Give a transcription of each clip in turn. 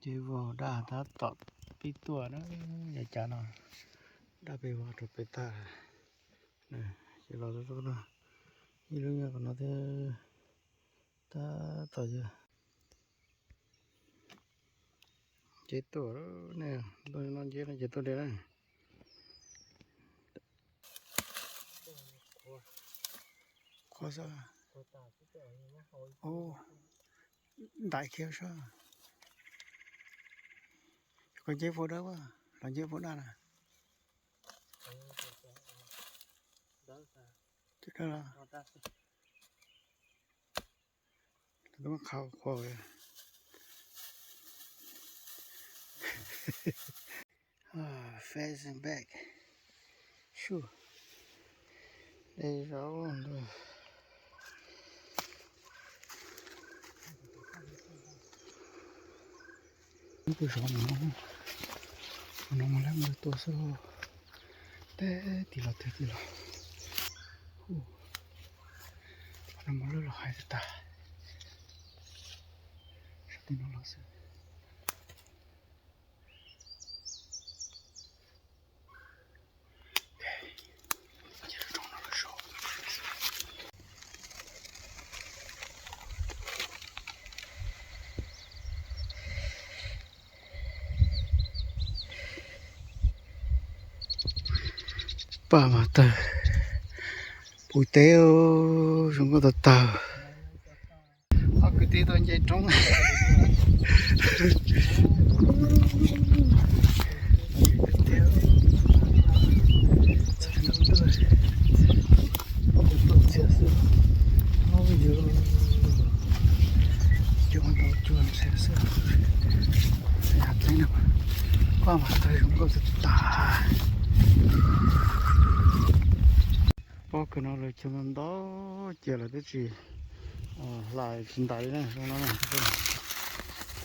Ces vau daj tab tom pib tuaj na, yog cas no daj pes vau rau pem tag. Ces los rau no, ib lub nyob qhov no thiab, tab tom yog ces tuaj ne, no ces no ces tuaj deb na. Qhuav xwb. Ub, ntais kiag sab. Koj nceb vau dawb, los nceb vau daj na. Ces dawb los. Lub qhov qhuav. Facing back. Shu. Dej zaub. Ib tug zov no, no mas lawv mus tuaj xwb. Teb tis los twg tis los. Qhov no mas lawv los hais tag. Sab tim no los xwb. Paj mas tawg, puv teb, zoo nkauj tag tag. Ob kwv tij tuaj nce roob. Txog no tuaj, tuaj txhia xwb. Ob yus, cuaj ntau cuaj ntxhia xwb. Yog tseeb no, paj mas tawg zoo nkauj tag tag. Pob kws no lawv cog ntau ntau ces lawv twb tsis hlais tsis ntais li na, zoo no na.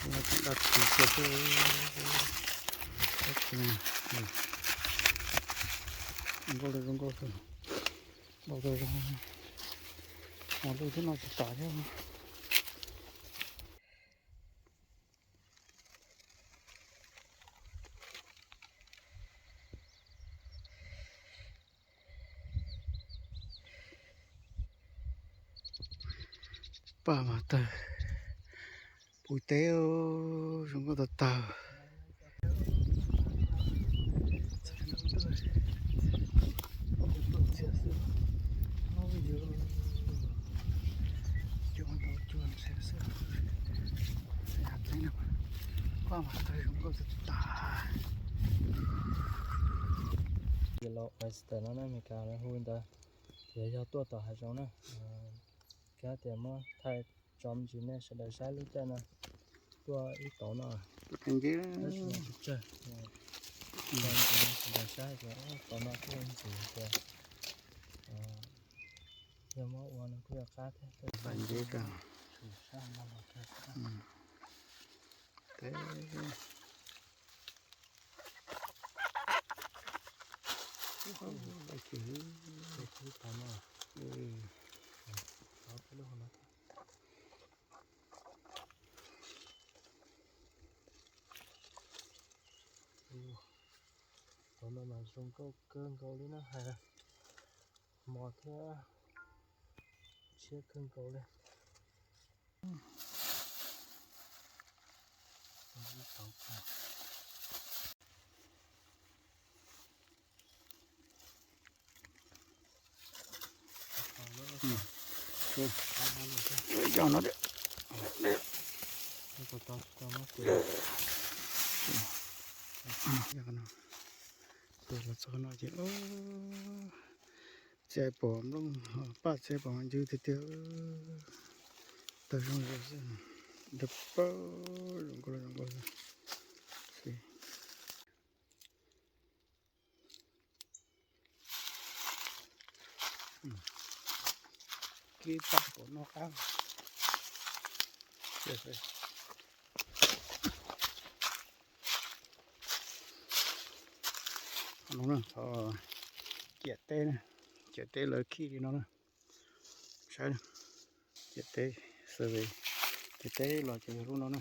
Daj tsis xwb, zoo nkauj li zoo nkauj xwb. Npau taws zoo, mas lub thiab no tsis tas thiab. Paj mas tawg, puv teb, zoo nkauj tag tag. Cuaj ntau cuaj ntxhia xwb. Yog tseeb no, paj mas tawg zoo nkauj tag tag. Yellow oyster no na, Meskas lawv hu ntawd, ces yog tuaj tom hav zoov na. Kab tias muab thaij tso me ntsis nej sawv daws saib lub caij no tuaj ib tauv no. Tab sis no tsis tsawg, sawv daws saib ces tauv no kuj ntxim tias yog muab ua no kuj yuav qab thiab. Sab no los kawg. Tauv no mas zoo nkauj kawg nkaus li na, hais mos thiab tshiab kawg nkaus li. Yog no, tus los txog no ces txias pom nplooj, paj txias pom ncw tiag tiag. Tawg zoo zoo xwb, ntawd pab zoo nkauj zoo nkauj xwb. Kib paj pom noj qab. No na, ciam teb, ciam teb lawv khij li no na. Saib, ciam teb, xws li ciam teb los ces yog lub no na.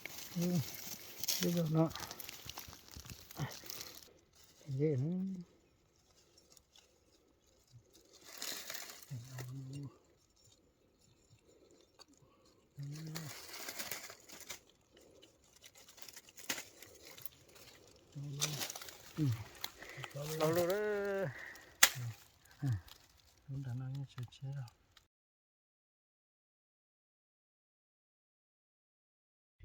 Ib zaug no. Los lawm. Lub nram no yeej tsis tshiab.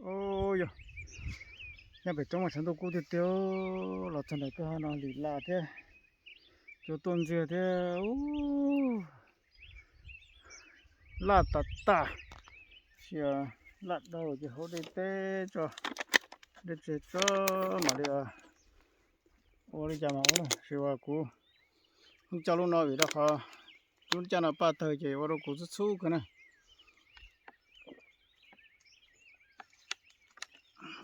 Ub, yog nyob pem roob mas sawv ntuj kub tiag tiag, los txog ntawm kwj ha no lim laj thiab, cua tuaj ntxiag thiab. Ub, laj tas tas, sis laj dhau ces hauv dej teb tso, dej teb tso mam li ua li cas mas ua, sis uas kuv coj lub no vim rau qhov lub caj no paj tawg ces ua rau kuv txhub txhub kawg na.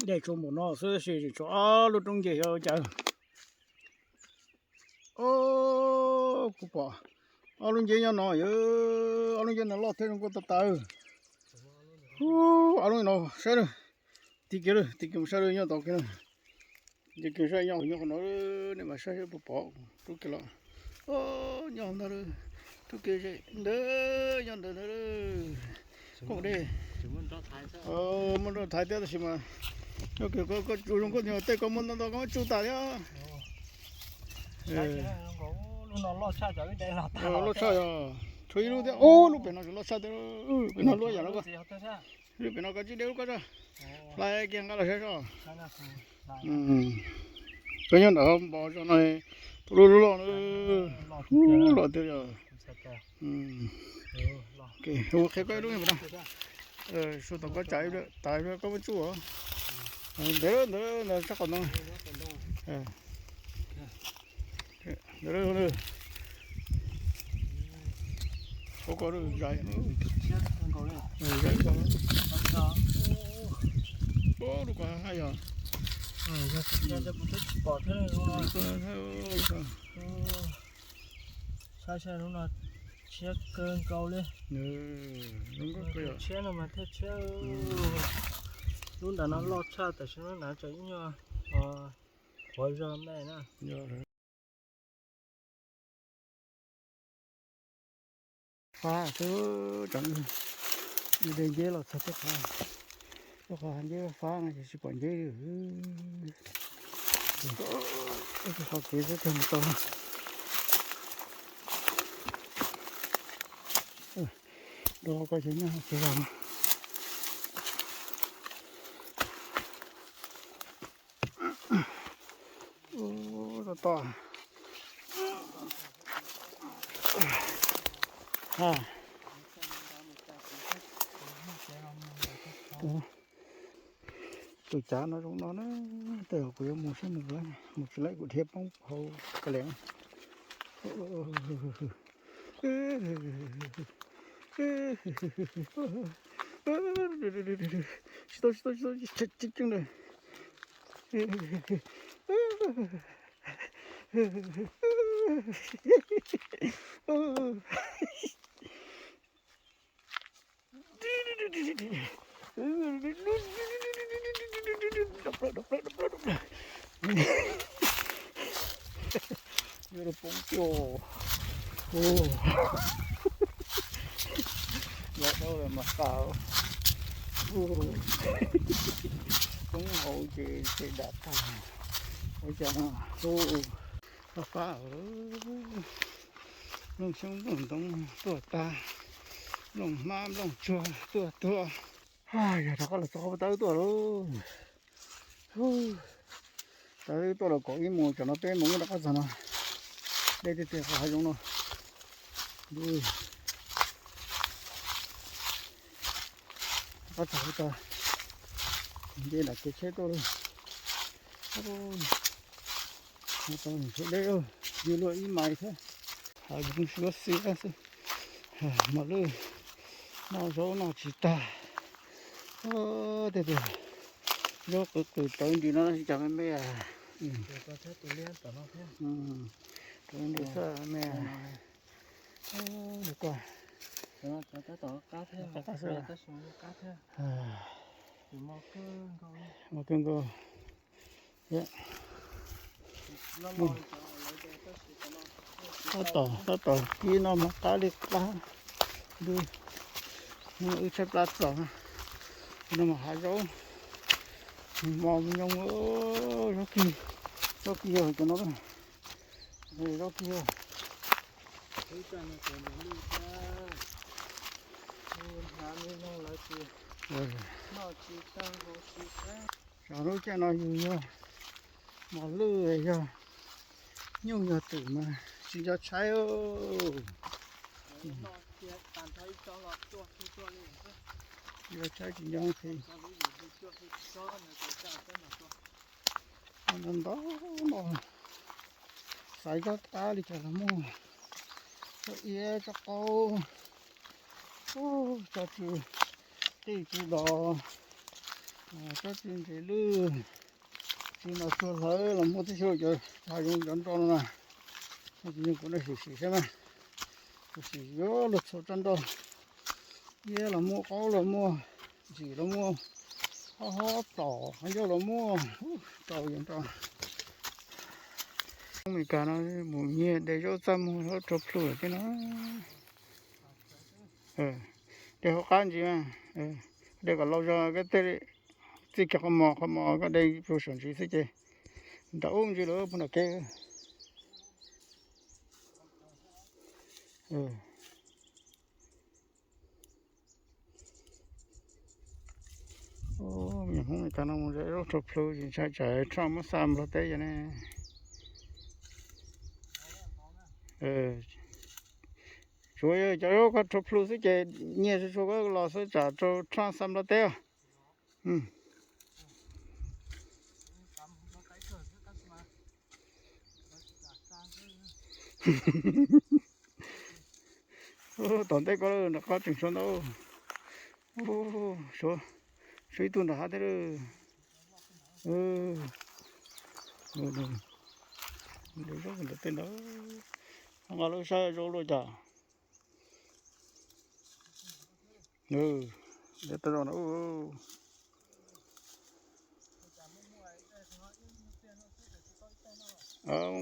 Dej tshuav npaum no xwb sis tseem tshuav ob lub roob nce xyov ua cas. Ob, kuv pom ob lub nceb nyob no yog, ob lub nceb no loj thiab zoo nkauj tas tas. Ub, ob lub no saib na, tig kiag lawm, tig kiag mus saib lawm nyob tod kiag na. Tig kiag saib nyob nyob qhov no, nej mam saib saib puas pom rub kiag los. Nyob ntawd, rub kiag ntawd, nyob ntawd ntawd. Koom dej, muaj nroj thaiv thiab tab sis mas nyob kiag koj tsuj zoo nkauj, tej koj muab ntau ntau koj muab tsuj tas thiab. Loj tshaj yog, tshuav ib lub thiab, ub, lub pem no loj tshaj thiab, pem no luaj yam no koj. Lub pem no koj tsib deb lub koj tso, hlais kiag nqa los saib tso. Koj nyob nram npoo zos no, tus loj loj, ub, loj tiag yog. Ua qhia koj ib lub no. Su tom koj tsam tas koj muab tsuj os. Ntawd ntawd ntawd sab qhov no. Ntawd ua koj zais zais koj. Ua lub ko haj yog. Saib saib lub no tshiab kawg nkaus li. Tshiab no mas thiaj tshiab. Lub ntawm no loj tshaj tam sim no na, tseem ib nyuag qhuav zog me na. Fab xwb, tseem de nceb los txog tej qhov, tej qhov nceb fab no ces tsis pom nceb li. Qhov kev xwb kawg mus tau. Do koj ces nyob tsis zog. Tos tos. Tus cav no zoo no na, tej zaum kuv yuav mus saib mus lawm, mus tsis lawm kuv dhia poob hauv ka lees. Tsis tau, tsis tau, tsis tau, tsis tau, tsis tau. Yuav rau poob tuaj. Los dhau lawm mas tas. Poob hauv ces ces dam tag. Ua cas no, fab fab. Nplooj xyoob nplooj ntoo tuaj tag, nplooj hmab nplooj tsuag tuaj tuag. Yog rov qab los txog qhov tawb tuaj lauj. Tawb tuaj los kaum ib mus, tsam no peb mus rov qab txog no. Deb tiag tiag qhov hav zoov no. Rov qab txog tau, nce nram kev tsheb tuaj lauj. Tau ntshe deb, yug luaj ib mais thiab. Hav zoov suab xiab xwb. Mos lwj noj zaub noj tsis tag. Tiag tiag, zaub qws qws tawv nti no tsis cas me me. Tawv nti xwb me. Koj, mos kawg nkaus. Tab tom, tab tom kib no mas qab li qab. Wb tshaib plab txaus no mas hav zaub, mos nyoos, zaub kig, zaub kig yog cov no, zaub kig. Tsam lub caij no yus yog mos lwj yog nyuj yog twm mas tsis nco tshaib. Nco tshaib tsis nco qhis. Ntau ntau no xaiv tsob qab li cas los muaj, tsob iab tsob qaub, tsob tsis qij tsis dos, tsob tsis ntses lwj, tsis no tsuag hlawv los muaj tib si. Cov hav zoov cov nroj no na, kuv sim sim saib na, kuv sim yuav luag txhua tsob nroj, iab los muaj, qaub los muaj, ntsim los muaj, hob hob tom qhov ncauj los muaj, rau yus nroj. Amelikas no mus nyiag de zaub txaj muag zaub rau plhu lawm thiab no. De hauv qab ntsis mas, de kom laus zog koj tej txij kiag qhov mos, qhov mos koj de plhu saum ntsis xwb ces nram ub ntsis lawm puag nram kev. Me nyuam Hmoob Meskas no mus zaub rau plhu tsis ntshai tsam Trump muab xa Nplog teb yom ne. Tsuav yog cov zaub koj rhuav plhu xwb ces nyiag tsuag tsuag koj los xwb tsam rau tshaj xa nplog teb os. Tom ntej ko nram qab tseem tshuav ntau. Suav, suav ib tug nram hav thiab. De zaub ntawm tej ntawd, nqa lub saib zoo luaj cas. De tau zoo na.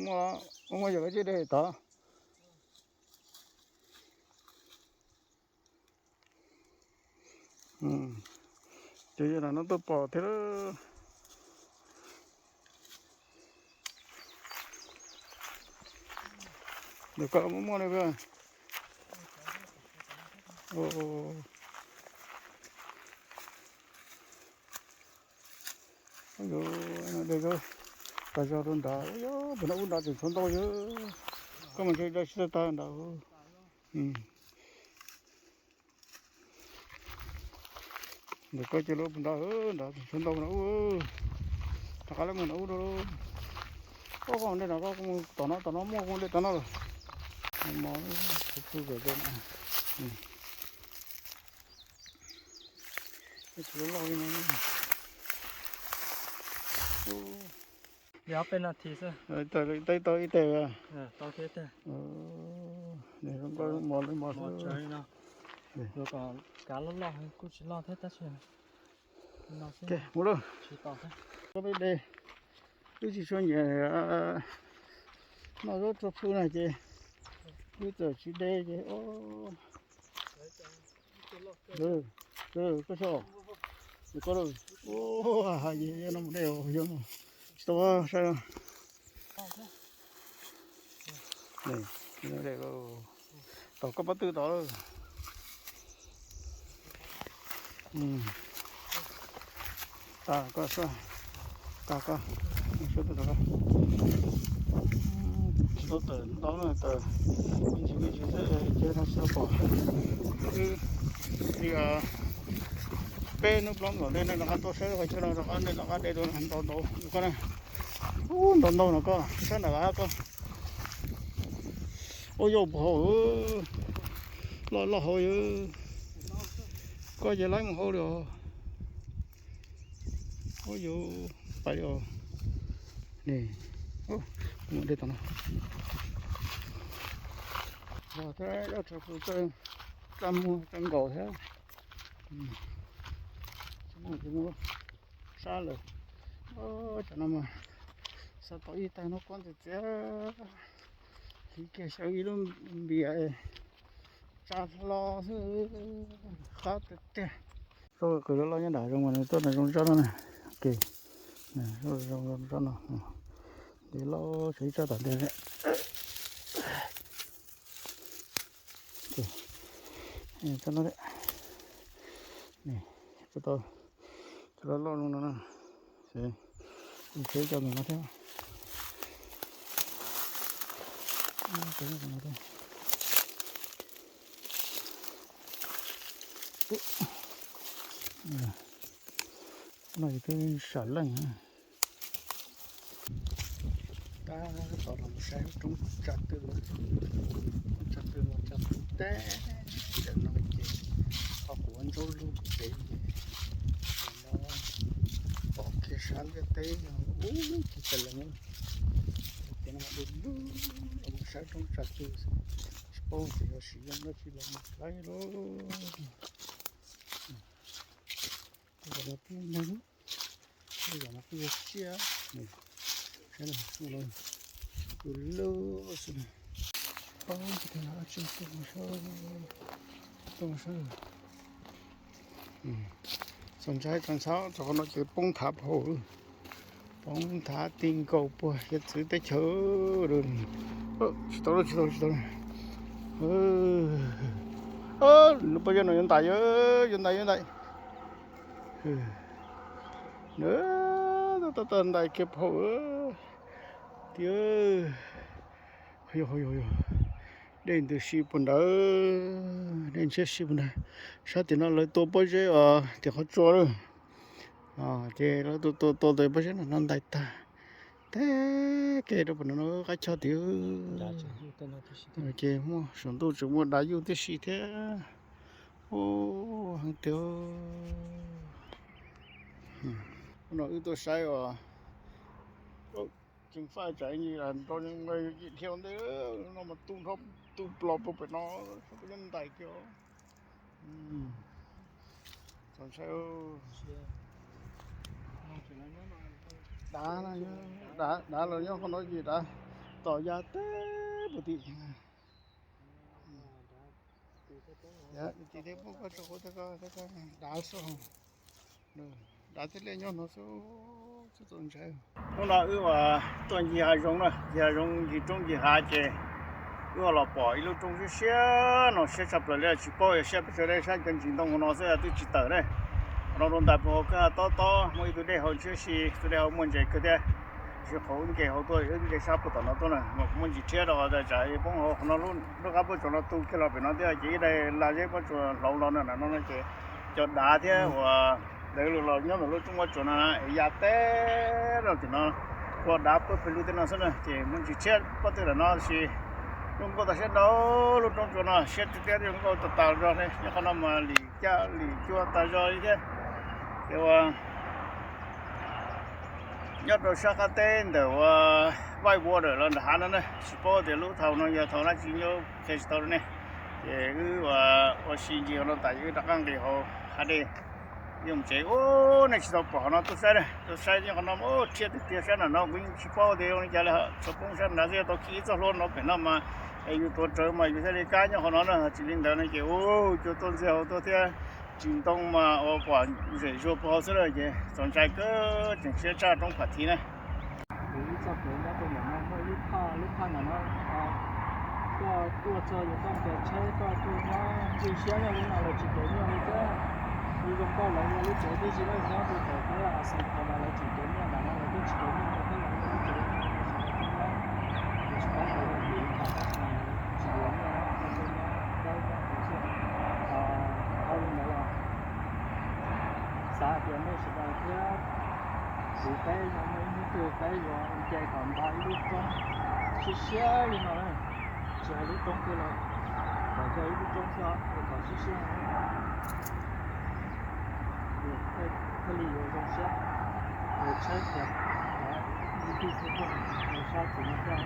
Muaj, muaj yog lawv tsis de tod. Ces yog no tuaj pom thiab. Ntawm ko muaj muaj li. De zaub tas zog rau nrad, ua puag nram ub nrad tseem tshuav ntau yog. Koj mus ntshe da sib tag nrad. Ntawm ko ces lawv puag nrad, nrad tseem tshuav ntau na ub. Rov qab lawv mus nram ub rau. Koj mus de no, koj mus tom no, tom no muaj, koj mus de tom no lawm. Mov tsuag zom zaws na. Tsis loj li no. Li ob peb nas this xwb. Tau ib teg. Tau thiab teg. Zoo nkauj mos li mos xwb. Kav loj loj kuj tsis loj thiab tab sis no xwb. Mus lauj. Tsis tau thiab. Koj peb de, wb tsis tshua nyiam noj zaub tsuag plhu na ces wb txawm tsis de ces. Koj so, koj, no mus de, yog no tsis tau saib. Tom koj pob tw tod. Tag koj, tag koj, tsis tau tawm ntau na, tawm me ntsis me ntsis xwb ces tsis tau pom. Li peb hnub plaub ntawm nej rov qab tuaj saib qhov chaw no, rov qab nej rov qab de rau ntau ntau koj na. Ub, ntau ntau no koj saib nram hav koj. Ua yau puag hauv, loj loj hauv yawg. Koj ces laib mus hauv li os. Ua yau, pais li os. Mus de tom no. Los thiab, ib tsoom phooj ywg txaj muag txaj nkaus thiab. Sab lawm. Cov no mas xav tau ib tag hnub kuab ntxiv txias, hliv kiag xyaw ib lub npias, tsa hlo xwb, qab tiag tiag. Zaub qws loj loj nyob nram zoo, mas nws tuaj nws zoo zaj no na. Zoo zaj no, ntev loj, tshuav ib tsob tom ntej. Tsob no, tsob loj loj no na. Tshuav ib co ntawm no thiab. No ces twb sam leej. Tab tom los saib roob tsa twg, tsa twg los tsa twg teb. Ntawm no ces ho quav ntsaub lug ces no pom kiag sab ntiaj teb no ub kiag tas li. Ces no du lug los saib roob tsa twg, tsis paub tias yuav siv zoo dab tsi los mus saib lauj. Tej zaum no twb neeg, tej zaum no twb yog tsiaj. Saib, tus lub xwb. Paub tsis tias yog dab tsi, tuaj mus saib, tuaj mus saib. Txaus ntshai txaus ntshai, txog qhov no ces poob nthav phau, poob nthav ti nkaus puag hiav txwv teb chaws. Tsis tau, tsis tau, tsis tau. Lub pob zeb no yuav ntais, yuav ntais, yuav ntais. Tau ntais kiag phau tiag. Yog, yog, yog, Dej ntws si puag nrad, dej ntshiab si puag nrad. Sab tim no lawv tua pob zeb os, tim qhov tsua lawm. Ces lawv tua tua tua tus pob zeb no ntais tag, teb kev rau puag nrad no qab choj tim. Ces muaj saum ntuj tseem muaj dav yuj tib si thiab. Ub, heev tiag. Hnub no wb tuaj saib uas ceev faj tsam nrog yim dhia ua ntej no mas tu nrho tu plos rau pem no, nyob ntais kiag. Txaus ntshai. Dav, dav los nyob qhov no ces dav tom ya teb puag tim. Dav xwb, dav thiab liaj nyob no xwb, txaus ntshai. Hnub no wb tuaj ncig hav zoov na, ncig hav zoov ncig roob ncig hav ces wb ho los pom ib lub roob siab siab no, siab tshaj plaws li, tsis paub yog siab pes tsawg li, saib cov ntsis ntoo no xwb twb tsis tawm ne. Qhov no rau ntais puag hauv kwj ha tob tob, muaj ib tug dej haus ntshiab si, tus dej haus muaj ntses kawg thiab. Tsis qhov wb nce hauv tuaj, wb nce sab puag tom no tuaj na, muaj ntsis rhiab rau tsam poob hauv qhov no, lub qab pob tsuas no tu kiag los pem no thiab ces ib daim lag zeb pob tsuas hlauv los na no no ces cov dav thiab uas lawv los nyob ntawm lub roob pob tsuas no es ya teb rau tim no, ua dav pawg pawg lug tej no xwb na ces muaj ntsis rhiab pob twg lawm no tab sis zoo nkauj tas siab ntau. Lub roob tsuas no siab tiag tiag, zoo nkauj tas tas zog li, nyob qhov no mas lim caj lim cua tas zog li thiab. Ces ua nyob rau sab qab teb ntawm ua White Water los nram hav no na, tsis paub tias lub thaum no yog thaum dab tsi, nyob qhia tsis tau rau nej. Ces wb ua si ncig no tas wb rov qab nqis hauv hav dej. Yeej tsev ub, nej tsis tau pom qhov no tuaj saib na, tuaj saib nyob qhov no rhiab tiag tiag, sab nram no kuv yeej tsis paub tias zoo li cas li, tshuav poob sab nrad xwb, tau khi ib txoj hlua no pem no mas es yus tuav rawv mas yus thiaj li kab nyob qhov no na, tsis li ntawd no ces ub, cua tuaj ntxiag hauv tuaj thiab, ntsis ntoo mas ua pom zem zuag puag hauv xwb na ces txaus ntshai kawg, tseem siab tshaj roob Phav Thiv na. Kuv ib txoj kev nyob rau ntawm no muaj ib lub phaj, lub phaj ntawm no koj tuaj txog yuav koj ncaws tsheb koj tuaj nyob ncig siab nyob li no lawv tsis kev nyiaj li thiab. Ib zoo nkauj lawv yog lub tsev tib si lawm nyob rau tom teb Xeev Khuam mas lawv tseem kev nyiaj, ntawm no lawv twb tsis kev nyiaj li thiab, lawv yog lub tsev nyob rau sab teb no. Kuv tsis paub tias yog vim li cas tab sis mas lawv tsis yuav nyiaj, lawv tuaj nyob dawb nyob qhuav xwb. Dhau li ntawd los xav hais tias nej sawv daws thiab kuv peb yog muaj ib hnub twg peb yuav nce kom nto ib lub roob siab siab li no na, tsis hais lub roob twg los kom nce ib lub roob xwb, kom siab siab thiaj li yuav zoo siab. Tsheb tias ib tug thoob tuaj sab tim no thiab,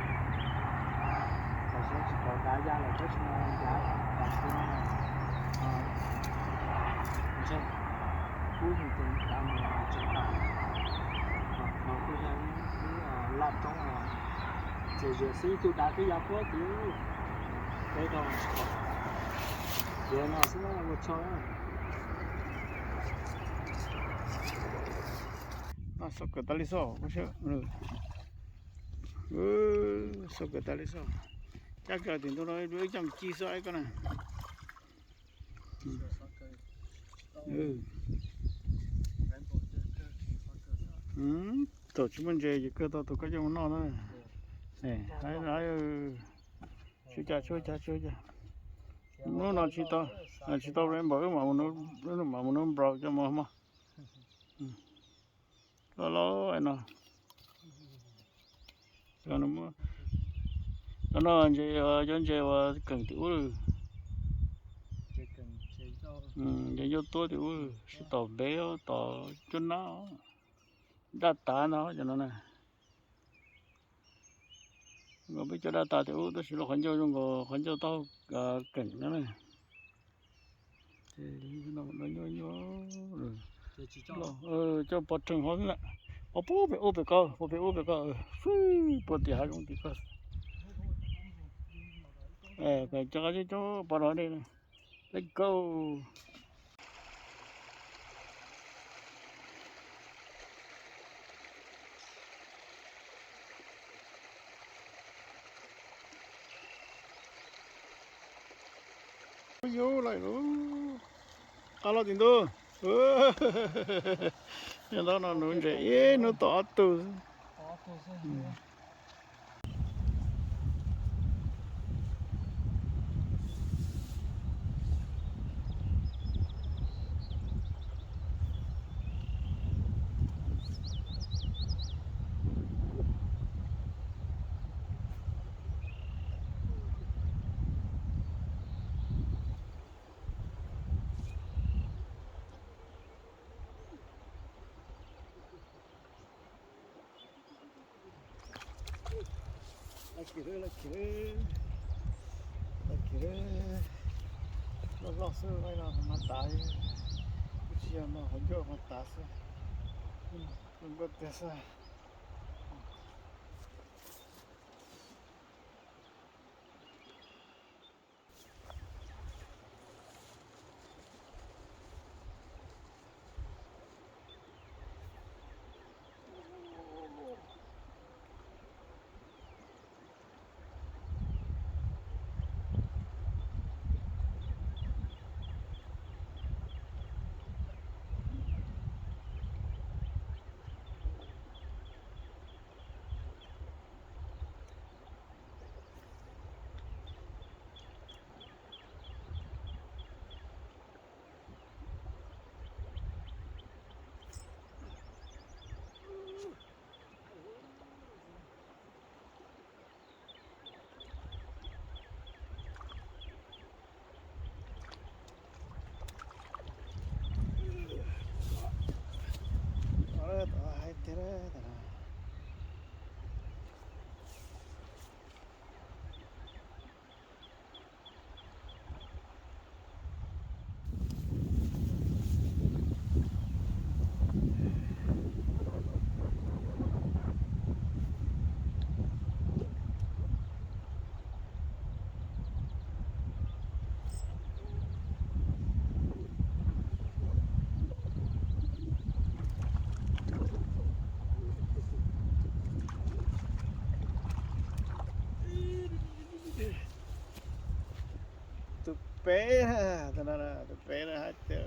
tam sim no tsis pom dav ya lawm tab sis mas dav tam sim no ntshai kub mus tus dav mus tseem tas. Qhov twg yog ib laj roob txias zias xwb, ib tug dav twb ya puag tim ub, peb rau tsis pom. Tiav no xwb ua tshauj. Xauj kawg tas li xwb, xauj kawg tas li xwb. Cab kawg tim ntu no ib coj ci xwb koj na. Thaum tsis muaj ntses ces kawg tau tus koj coj mus noj na. Sub cas sub cas sub cas. Hnub no tsis tau, tsis tau rainbow, wb mam mus nub brown coj mus mog. Loj loj no. Cov no ntses, cov ntses uas keem tim ub lawm. Ntses yauj tuab tim ub, sib tom npev, tom cuab nab, daj tav no cov no na. Nkaus peb cov daj tas tim ub tab sis lub qhov ncauj zoo nkaus qhov ncauj taub hau keem no na. Nyuaj nyuaj, coj pov rheej hov, pov pem ub pem ko, pov pem ub pem ko, fwj puag tim hav zoov tim ko. Cov coob coob pov rau dej, let's go. Yus lawm, qab los tim ntuj. Nyob ntawm no nuv ntses ib hnub tom ob tug. Xwb. Kiag, laj kiag, laj kiag, loj loj xwb, no mas tas, tsis yog no, qhov ncauj mas tas xwb, npaj tiag xwb. Tus peb, tus peb na hais tias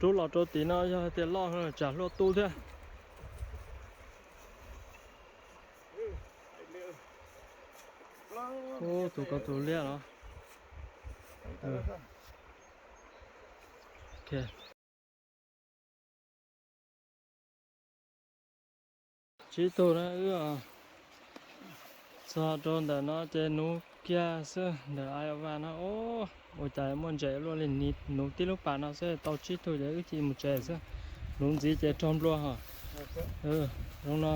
rub los rau tim no yog hais tias loj tsam hlua tu thiab. Ub, tus ko tus liab los. Tsib tug na wb. Txog rau ntawm no ces nuv kiag xwb ntawm Iowa no. Ua cas muaj ntses luaj li, nuv tib lub pas no xwb tau tsib tug ces wb cia mus tsev xwb. Nuv ntxiv ces raug nplua hos. Zoo no,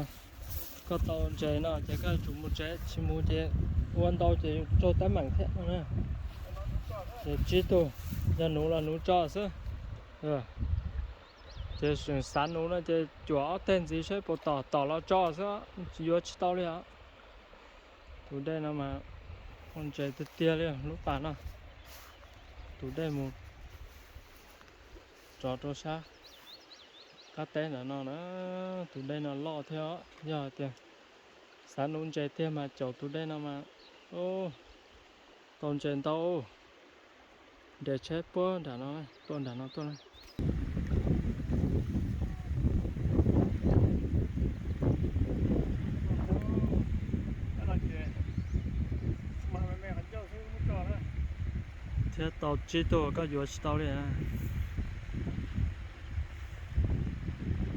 koj tau ntses no ces koj yuav tsum mus tsev, tsis mus ces ua ntau ces raug teeb meem thiab no na. Ces tsib tug, yog nuv los nuv tso xwb. Ces xav nuv no ces cuam ob teg ntxiv saib puas tom, tom los tso xwb, yuav tsis tau li os. Tus dej no mas muaj ntses tiag tiag li lub pas no. Tus dej mus rov rau sab qab teb ntawm no na. Tus dej no loj thiab, yog hais tias xav nuv ntses tiag mas caum tus dej no mas tau ntses ntau. Nres tsheb puag nram no, tuaj nram no tuaj na. Thiab tau tsib tug koj yuav tsis tau li.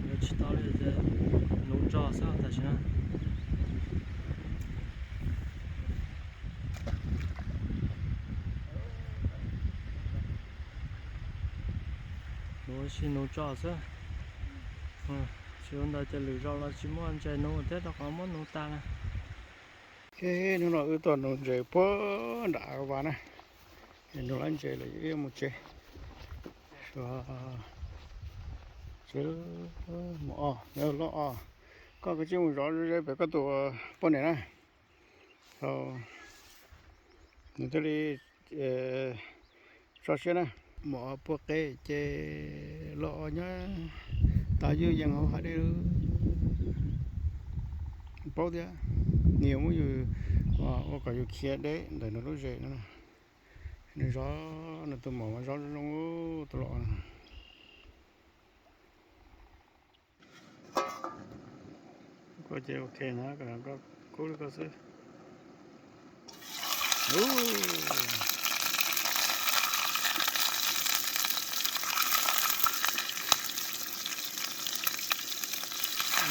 Yuav tsis tau li ces nuv tso xwb tam sim no. Nuv si nuv tso xwb. Tsis ua ntawd ces lwm zaus los tsis muaj ntses nuv thiab rau qhov muab nuv tas na. Hnub no wb tuaj nuv ntses puag nram Iowa na. Nuv lab ntses lawm wb mus tsev. Suav tsev mus os, loj os. Koj kav tsij mus zov ze pem koj tus poj niam na. Nws thiaj li tso siab na. Mus puag qe ces los nyob tas ywj yees hauv hav dej. Paub thiab, nws yuav muab yus ua kom yus khiav deb ntawm nws lub zem no. Nws zov nws tus maum mas zov zoo zoo tus los. Koj ces ok na, koj kub li koj xwb.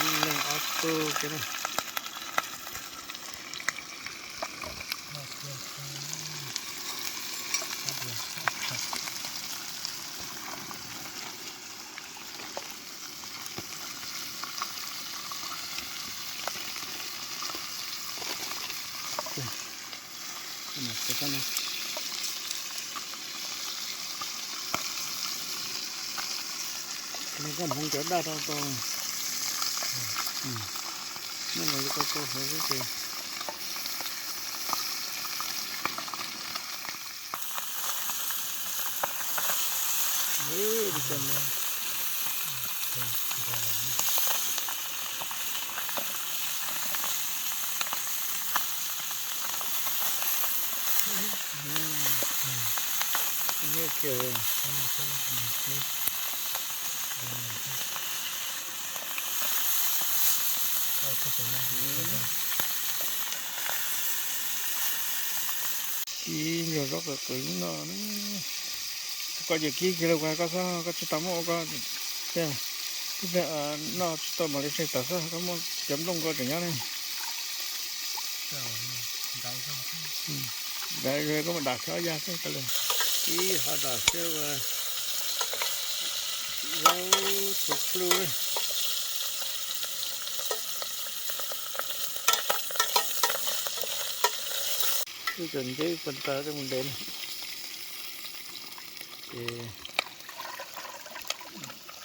Leej ob tug kiag na. Nws koj hmoov cov daj rau tau. Nyob no koj tau hauv xwb ces. Kib ntsuag zaub qws qws no, koj ces kib kiag li, koj xwb, koj tsis tau muab ua koj thiab. Noj tsis tau mam li tseg tawm xwb, koj muab cov nplooj koj tseem nyob ne. Dam, koj mus dam xwb ob yag xwb tau li. Kib ho dam xwb ua zaub txhuv plub. Wb tseem nceb pas tas tej mus ntev ne.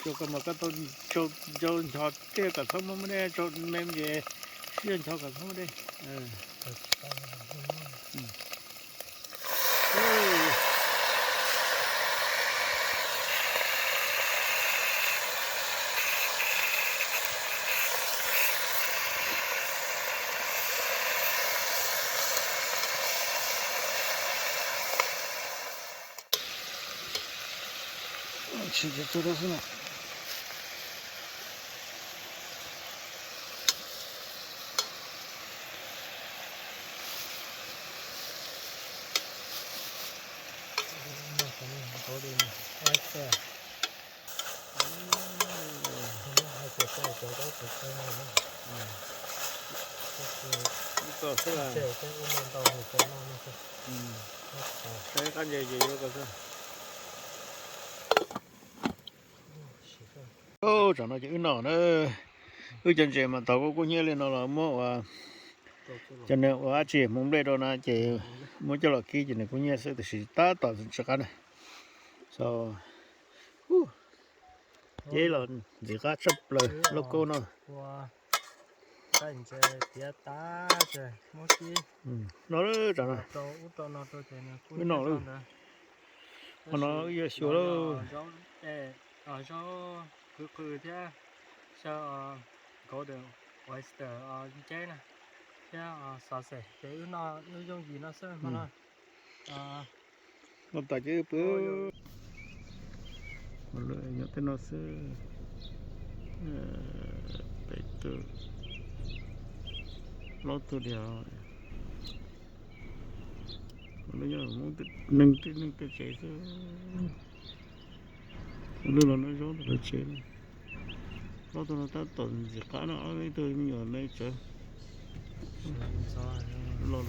Ces tsuas koj mas koj tau tsau ncho tiag kom txhob muab muab dej, tsau me ces sib ncho kom txhob muab dej. Tsis tau xwb na. Saib qab ntses ces yuav ko xwb. Tsam no ces wb noj na, wb cov ntses mas thaum kuj kub hnyiab li no los muab ua, cov niag ua dab tsi hmoov nplej rau na ces muab coj los kib ces nws kub hnyiab xwb tiam sis tab tom tsis qab na. Ces los ntxim qab tshaj plaws lauj kaub no. No lawm tsam no, wb noj lawm. Qhov no wb yuav xyuas lawm. Zaub qw qw thiab xyaw golden oyster nceb na, thiab xov xwm ces wb noj wb yooj yim no xwb hmo no. Noj tas ces wb pw. Nyob tej no xwb. Pem tug plaub tug diam. Neeg tej neeg tej tsev xwb. Lwj los noj zaub ntawm lawv tsev. Plaub tug no tab tom ntxim qab no, ib tug me nyuam me tsawv. Los lawm.